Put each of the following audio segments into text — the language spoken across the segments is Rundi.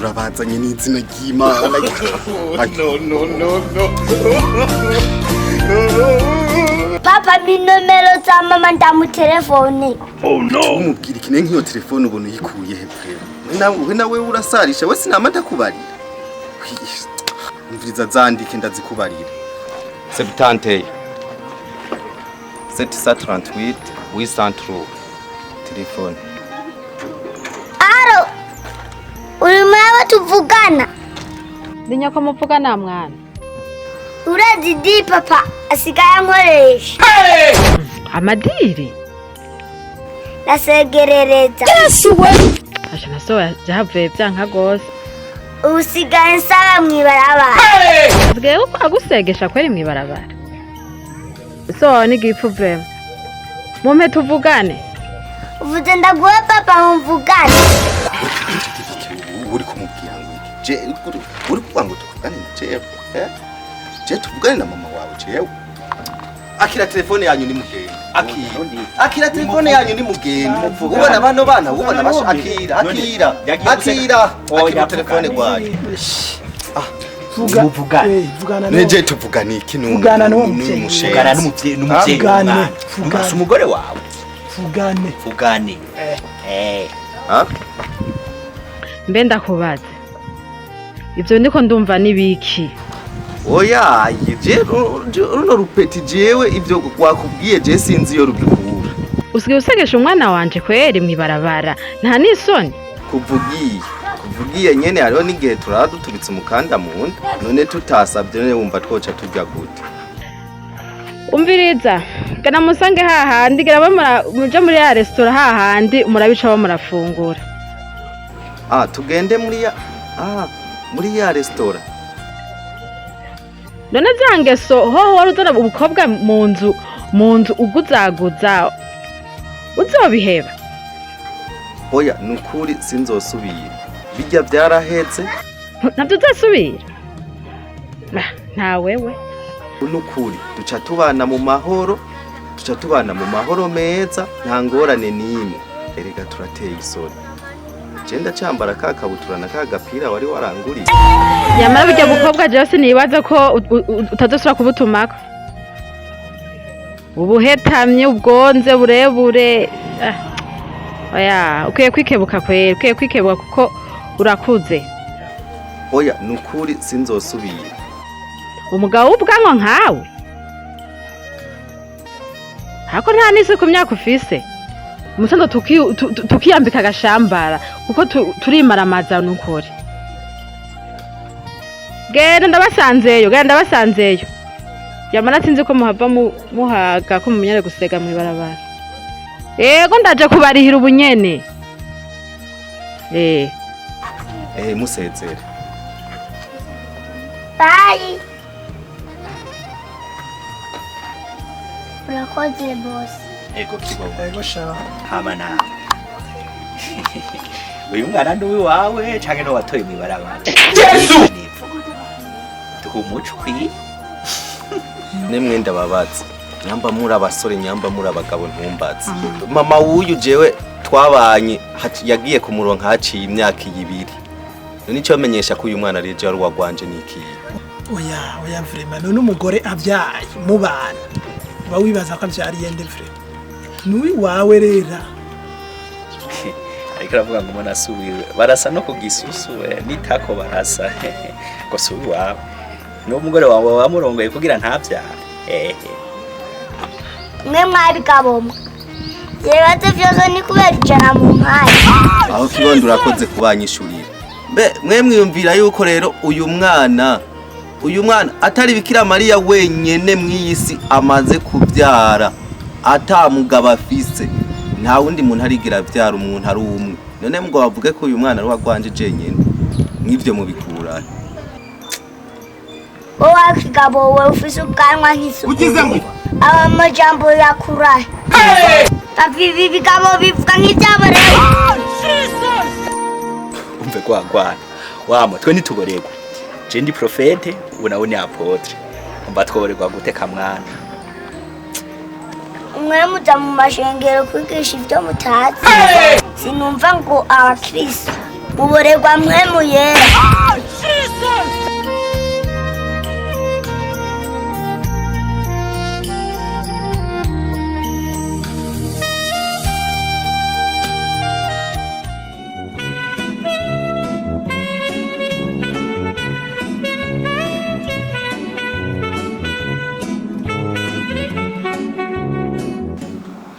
Turabazanye n'izina ry'Imana. No, no, no, no. Papa, inomero za mama ndamutelefone. Umubwira iki nk'iyo telefone ubona uyikuye he vraiment? We nawe urasarisha, we sinama ndakubarira. Umviriza, zandike ndazikubarira. 71 738 803 telefone. Allô, uri muri abo tuvugana? Ni nyoko muvugana, mwana. Urazi di papa asigaye ankoresha. Amadiri. Nasegerereza. Asha naso yahavuye vyanka gose. Usigaye nsaba mw'ibarabara. Asigaye agusegesha kweri mw'ibarabara? So n'igipfu vraiment. Mumpe tuvugane. Uvuze ndaguha papa muvugane. Uri kumubwira ngo iki? Je uri kuvuga ngo tuvugane na jewe, eh? Je tuvugane na mama wawe jewe? Akira telefone yanyu ni mugende. Akira, akira telefone yanyu ni mugende. Ubona bano bana, ubona basho. Akira, akira, akira, akira telefone gwayo. Vuga. Muvugane. Vugana Neje tuvugane iki? Vugana n'uwo n'uyu muvyeyi. mushenzi? Vugana n'umuvyeyi Vugane, w'umwana. vugane. Si umugore wawe? Vugane. Vugane. Ha? Mbe ndakubaza, ivyo ndiko ndumva nibiki? Oya, je runo rupeti, jewe ivyo wakubwiye je sinzi iyo rubikura. Usigaye usegesha umwana wanje kweri mw'ibarabara, nta n'isoni? Kuvugiye nyene, hariho n'igihe turara dutubitse umukanda mu nda. None tutasabye, none wumva twoca turya gute? Umviriza, gana musange hahandi, gana muje muri ya resitora hahandi murabicaho murafungura. Ah, tugende muri ya resitora. None za ngeso hoho wari uzana ubukobwa mu nzu uguzaguza, uzobiheba? Oya, nukuri sinzosubira, bijya byarahetse. Ntabyo uzasubira? Ah, nta wewe. Nukuri duca tubana mu mahoro, duca tubana mu mahoro meza, nta ngorane n'imwe. Erega turateye isoni. Je ndacambara ka kabutura na ka gapira wari waranguriye. Yamara burya bukobwa jewe sinibaza ko utazosubira kubutumako. Ubuhetamye, ubwonze burebure. Ah, oya, ukwiye kwikebuka kwera, ukwiye kwikebuka kuko urakuze. Oya, nukuri sinzosubira. Umugabo w'ubwanwa nkawe, hako nta n'isi ku myaka ufise, umusondo tukiyambika agashambara kuko turimaramaza nukuri. Genda ndabasanzeyo, genda ndabasanzeyo. Yamara sinzi ko muhava muhaga ko mumenyere gusega mw'ibarabara. Yego, ndaje kubarihira ubunyene. Musezere. Bye. Urakoze boss. Ego kibogo. Ego sha. Hama nawe, uyu mwana ni uwiwawe canke ni watoye mw'ibarabara? Yesu, duha umuco ukwiye. Nemwe ndababaza, nyamba muri abasore, nyamba muri abagabo, ntumbaze. Mama w'uyu jewe twabanye yagiye kumuronka haciye imyaka 2. None icyo menyesha ko uyu mwana ari je wari wagwanje nikiye? Oya, oya, vraiment, none umugore abyaye mubana, uba wibaza ko avyariye nde? Vraiment nuwi wawe rera. Ariko aravuga ngo umuntu asubiwe, barasa no ku gisusu we, nitako barasa ngo si uwiwawe, ni umugore wawe wamurongoye kugira ntavyare ehe. Mwe mwabigabo mwe, ibibazo vyose ni kubera 100 mu mpaye. Aho kibondo, urakoze kubanyishurira. Mbe mwe mwiyumvira yuko rero uyu mwana atari Bikira Mariya wenyene mw'iyi si amaze kubyara ata mugabo afise? Nta wundi muntu arigira avyara umuntu ari umwe. None ngo bavuge ko uyu mwana ari uwagwanje jenyene, mw'ivyo mubikura? Wowe wakigabo we, ufise ubwanwa nk'isuku, aba majambo yakurahe? Papa, ibi bigabo bivuga nk'ivyabo rero. Umve gwagwana wama, twe ntituborerwa. Je ndi prophète, ubu nawe ni apôtre. Umva, twoborerwa gute kamwana? Mwe muja mu mashengero kwigisha ivyo mutazi. Sinumva ngo abakristo. Uborerwa mpwemu yera.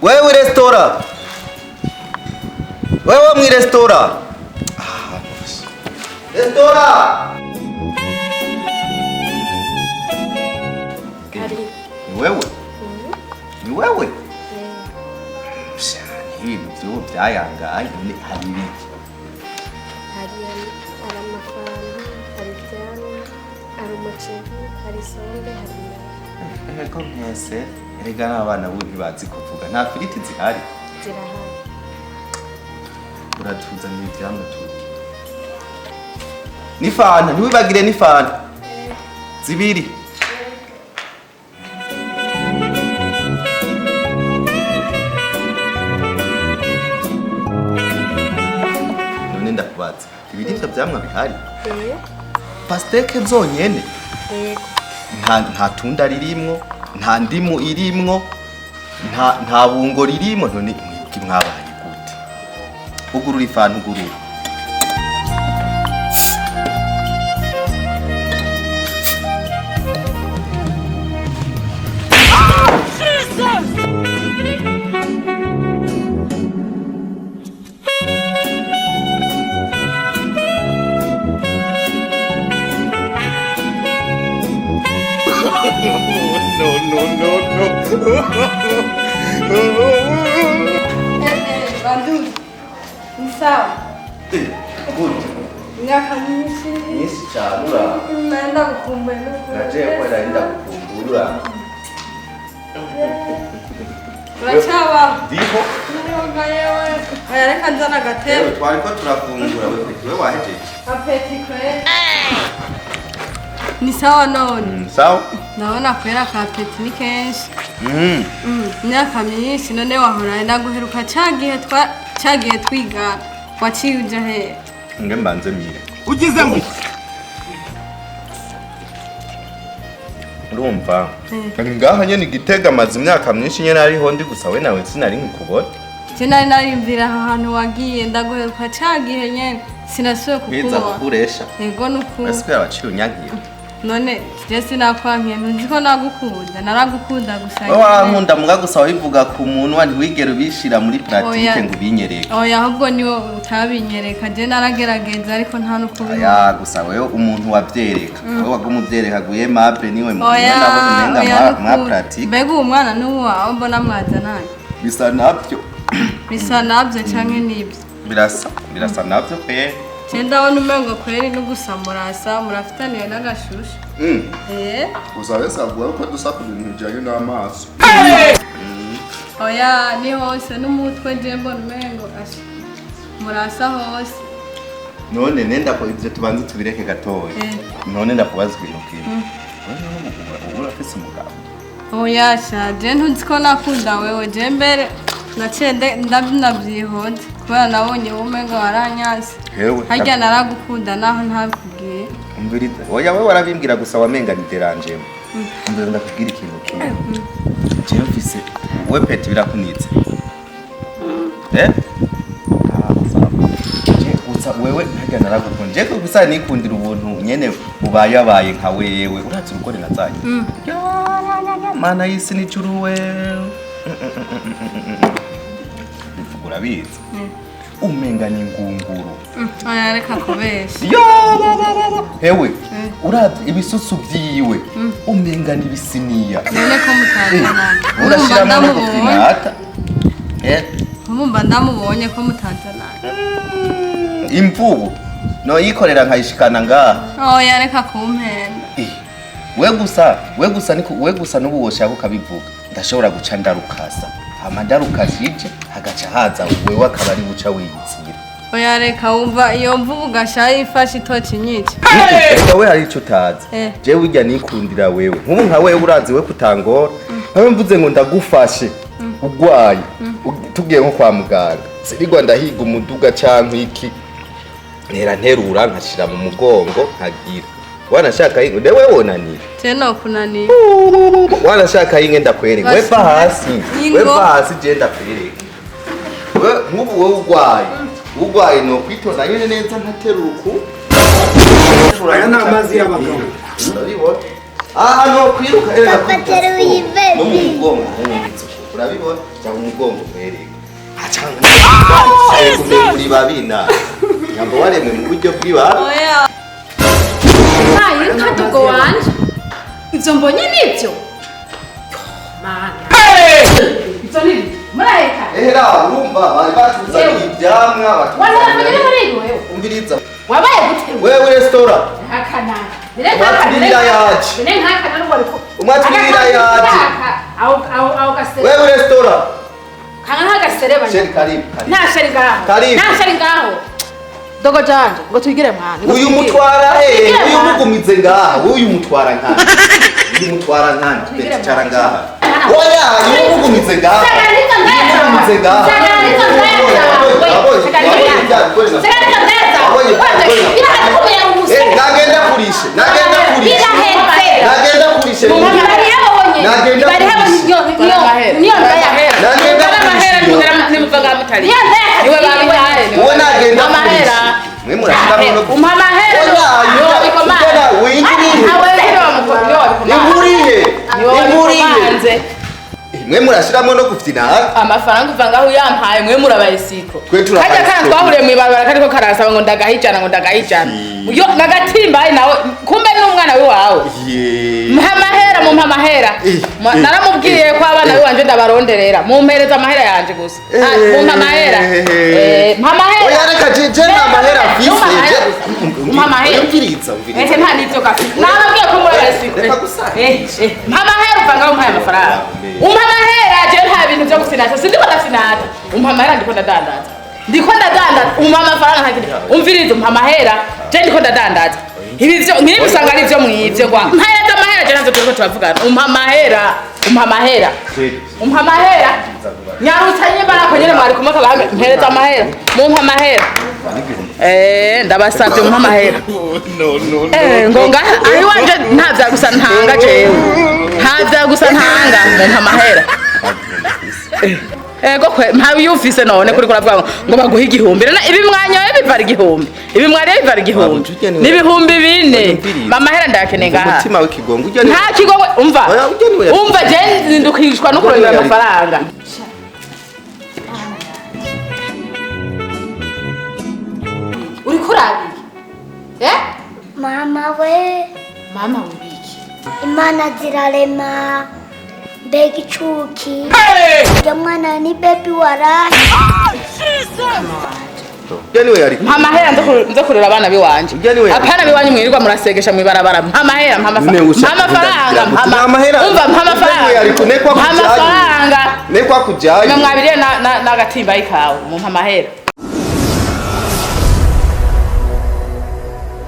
Wewe resitora, wewe mwi resitora, resitora. Ni wewe, ni wewe. Ibintu vy'ubu vyayangaye none hari ibiki? Hari amafanta, hari ivyamwa, hari umuceri, hari isombe, hari inyama. Ego mwese erega n'abana bubu ntibazi kuvuga, nta firiti zihari. Zirahari. Uratuzanira ivyamwa turya. N'ifanta, ntiwibagire n'ifanta. Zibiri. None ndakubaza, ibi nivyo vyamwa bihari? Pasteke zonyene? Yego. Nta tunda ririmwo, nta ndimu irimwo, nta bungo ririmwo, none mwebwe mwabaye gute? Ugurura ifanta, ugurura. No, no, no, no. Bandu, ni sawa? Good. Imyaka myinshi. Myinshi cyane ura. Naenda gukumbuye n'ukuri. Naje ko naenda gukumbura. Uracabaho? Ndiho. Niho yewe. Oya reka nzana agatebe. Twariko turafungura wewe wahejeje. Apeti kweli. Ni sawa none. Sawa? Ndabona kwera ka apeti ni kenshi. Imyaka myinshi none wahora ndaguheruka cagihe twiga waciye uja he? Nge mbanze mire. Ugize ngo Urumva? Ngaha nyene igitega amaze imyaka myinshi nyene ariho ndi gusa we nawe sinari nkikubona. Je nari nariyumvira aho hantu wagiye ndaguheruka cagihe nyene sinasubiye Kwiza kukubona. kukuresha. Yego nukuri. Ese waciye unyankiye. None je sinakwankiye ntuzi ko nagukunda, naragukunda gusa. Wowe wankunda muga gusa wabivuga ku munwa ntiwigere ubishira muri pratique ngo ubinyereke. Oya ahubwo niwo utabinyereka, je naragerageza ariko nta n'ukubibona. Oya gusa wewe umuntu wavyereka, wewe waguma uvyereka guye mable niwe muntu Oya, nabona umenga mwa pratique. Mbega uwo mwana n'uwawe mbona mwazananye? Bisa navyo. Bisa navyo canke nibyo? Birasa navyo pe. Je ndabona umengo kweri no gusa murasa murafitaniye n'agashusho. Gusa wese avuga ko dusa ku bintu bijyanye n'amaso. Oya ni hose n'umutwe je mbona umengo murasa hose. None nenda ko ivyo tubanze tubireke gatoya. None ndakubaza ikintu kimwe. Wewe urafise umugabo? Oya sha je ntuzi ko nakunda wewe, je mbere naciye ndabyihonze kubera nabonye umengo waranyanse. Harya naragukunda naho ntabikubwiye. Umviriza. Oya wewe warabimbwira gusa wamenga ni derangemo. Umviriza ndakubwira ikintu kimwe. Je mfise we peti birakunitse. Gusa wewe harya naragukunda. Je gusa nikundira ubuntu nyene ubayabaye nka wewe. Urazi urugore nazanye. Mana y'isi n'ijuru we. Bivuga urabizi. Umenga ni ngunguru. Oya reka kubesha. Yo hewe uravye ibisusu vyiwe umenga ni bisiniya. None ko mutazanana. Urashiramo no gufinata. Mumba ndamubonye ko mutazanana. Imvubu no yikorera nkayishikana ngaha. Oya reka kumpenda. We gusa niko we gusa n'ubu woshaka ukabivuga. Ndashobora guca ndarukasa. Hama ndarukasije hagaca haza wewe akaba ari buca wiyitsira. Oya reka wumva iyo mvubu gashaye ifashe itoki nyinshi. Reka we hari ico utazi. Jewe urya nikundira wewe. Nk'ubu nka wewe urazi we kutangora. Nkawe mvuze ngo ndagufashe ugwaye tugiye nko kwa muganga. Sirigwa ndahiga umuduga canke iki. Ntera nterura nkashira mu mugongo nkagira. Wanashaka inge wewe wonanira. Je nokunaniye. Wanashaka inge ndakwereka. Wepa hasi. Ingo. Wepa hasi je ndakwereka. We nk'ubu wowe urwaye. Urwaye no kwitonda nyene neza nkaterura uku. Aya ni amazi y'abagabo. Urabibona? Aha no kwiruka era Papa, teruye ibebe. No mu mugongo nkumvitse. Urabibona? Jya mu mugongo nkwereke. Acanga. Uri babina. Nyambo waremwe mu buryo bw'ibara. Oya. Ntaye kadogo wanje. Ivyo mbonye nivyo. Mana. Ivyo nivyo. Muraheka. Ehera urumva bari batuzaniye ivyamwa Wanafanya muri wewe. Umviriza. Wabaye gute? Wewe restaurant. Hakana. Umwatwirira yaje. Bire nkakana n'ubwo Umwatwirira yaje. Au au au kasere. Wewe restaurant. Kanga nkagasereba. Sheri karibu. Nta sheri ngaho. Karibu. Nta sheri ngaho. Dogo janje ngo twigire mwana. Uyu mutwara he? Uyu mugumize ngaha. Uyu mutwara nkana. Uyu mutwara nkana. Twicara ngaha. Oya, uyu mugumize ngaha. Mugumize ngaha. Nagenda kurishe. Nagenda kurishe. Nagenda kurishe. Nagenda kurishe. Nagenda kurishe. Uwe nagenda kurishe. Mwe murashika muno. Oya, wingiriye. Inguriye. Inguriye. Mwe murashiramo no gufina. Amafaranga uva ngaho yampaye mwe murabaye siko. Kajya kana twahuriye mu ibarabara kariko karasaba ngo ndagahijana ngo ndagahijana. Yo nagatimba nawe kumbe n'umwana we wawe. Mpa amahera mu mpa amahera. Naramubwiye ko abana biwanje ndabaronderera. Mumpereza amahera yanje gusa. Mumpa amahera. Mpa amahera. Oya reka je nta mahera mfise. Mpa amahera. Umviriza umviriza. Ehe nta nivyo gafite. Narabwiye ko murabaye siko. Reka gusa. Mpa amahera uva ngaho mpaye amafaranga. Umpa amahera je nta bintu byo gusinata. Sindiko ndasinata. Umpa amahera ndiko ndadandaza. Ndiko ndadandaza. Umpa amafaranga ntakindi. Umviriza umpa amahera je ndiko ndadandaza. Ibi byo nkibi usanga ari byo mwivye gwa. Mpahera amahera je navyo turiko turavugana. Umpa amahera. Umpa amahera. Umpa amahera. Nyarutsa nyimba nako nyene mwari kumaka bahamwe. Mpereza amahera. Mumpa amahera. Ndabasavye umpa amahera. No no no. Ngo ngaha ahi wanje nta vya gusa ntanga jewe. Nta vya gusa ntanga mumpa amahera. Ego kwe mpawe yufise none kuri kuravuga ngo baguhe igihumbi. None ibi mwanyoye bivara igihumbi. Ibi mwariye bivara igihumbi. Ni ibihumbi 4. Mama hera ndayakeneye ngaha. Umutima w'ikigongo ujya ni Nta kigongo umva. Umva je ndukishwa no kurondera amafaranga. Uri kurabiye? Eh? Mama we. Mama wibiki. Imana zirarema. Mbega icuki. Uyo mwana ni baby warahe. Mpa amahera nzo kurera abana biwanje. Apana biwanyu mwirirwa murasegesha mwibarabara. Mpa amahera mpa amafaranga. Mpa amafaranga. Umva mpa amafaranga. Mpa amafaranga. Nekwa kujayo. Mwe mwabiriye na n'agatimba ikawe. Mumpa amahera.